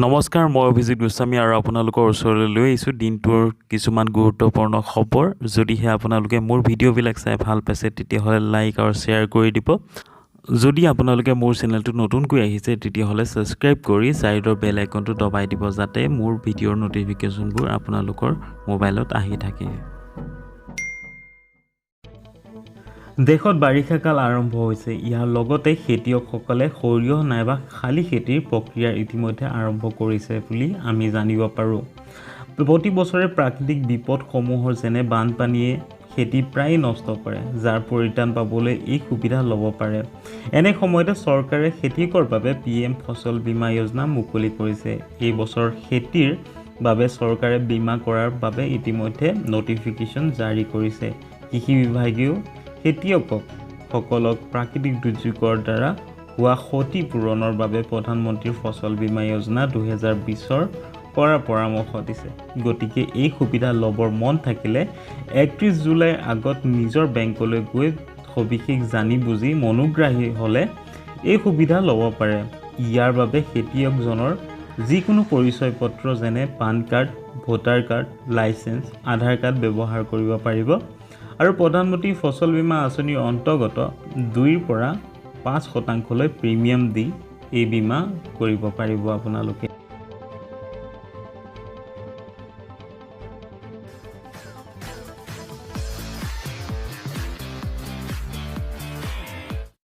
নমস্কাৰ, মই অভিজিত গোস্বামী আৰু আপোনালোকৰ ওচৰলৈ লৈ আহিছোঁ দিনটোৰ কিছুমান গুৰুত্বপূৰ্ণ খবৰ। যদিহে আপোনালোকে মোৰ ভিডিঅ'বিলাক চাই ভাল পাইছে, তেতিয়াহ'লে লাইক আৰু শ্বেয়াৰ কৰি দিব। যদি আপোনালোকে মোৰ চেনেলটো নতুনকৈ আহিছে, তেতিয়াহ'লে ছাবস্ক্ৰাইব কৰি ছাইডৰ বেল আইকনটো দবাই দিব, যাতে মোৰ ভিডিঅ'ৰ ন'টিফিকেশ্যনবোৰ আপোনালোকৰ মোবাইলত আহি থাকে। দেশত বাৰিষা কাল আৰম্ভ হৈছে। ইয়াৰ লগতে খেতিয়কসকলে সৰিয়হ নাইবা শালি খেতিৰ প্ৰক্ৰিয়া ইতিমধ্যে আৰম্ভ কৰিছে বুলি আমি জানিব পাৰোঁ। প্ৰতি বছৰে প্ৰাকৃতিক বিপদসমূহৰ যেনে বানপানীয়ে খেতি প্ৰায়ে নষ্ট কৰে, যাৰ পৰিত্ৰাণ পাবলৈ এই সুবিধা ল'ব পাৰে। এনে সময়তে চৰকাৰে খেতিয়কৰ বাবে পিএম ফচল বীমা যোজনা মুকলি কৰিছে। এই বছৰ খেতিৰ বাবে চৰকাৰে বীমা কৰাৰ বাবে ইতিমধ্যে ন'টিফিকেশ্যন জাৰি কৰিছে। কৃষি বিভাগেও খেতিয়কসকলক প্ৰাকৃতিক দুৰ্যোগৰ দ্বাৰা হোৱা ক্ষতি পূৰণৰ বাবে প্ৰধানমন্ত্ৰীৰ ফচল বীমা যোজনা 2020ৰ কৰাৰ পৰামৰ্শ দিছে। গতিকে এই সুবিধা ল'বৰ মন থাকিলে 31 জুলাইৰ আগত নিজৰ বেংকলৈ গৈ সবিশেষ জানি বুজি মনোগ্ৰাহী হ'লে এই সুবিধা ল'ব পাৰে। ইয়াৰ বাবে খেতিয়কজনৰ যিকোনো পৰিচয় পত্ৰ যেনে PAN card, voter card, licence, Aadhaar card ব্যৱহাৰ কৰিব পাৰিব আৰু প্ৰধানমন্ত্ৰী ফচল বীমা আঁচনিৰ অন্তৰ্গত 2ৰ পৰা 5 শতাংশলৈ প্ৰিমিয়াম দি এই বীমা কৰিব পাৰিব আপোনালোকে।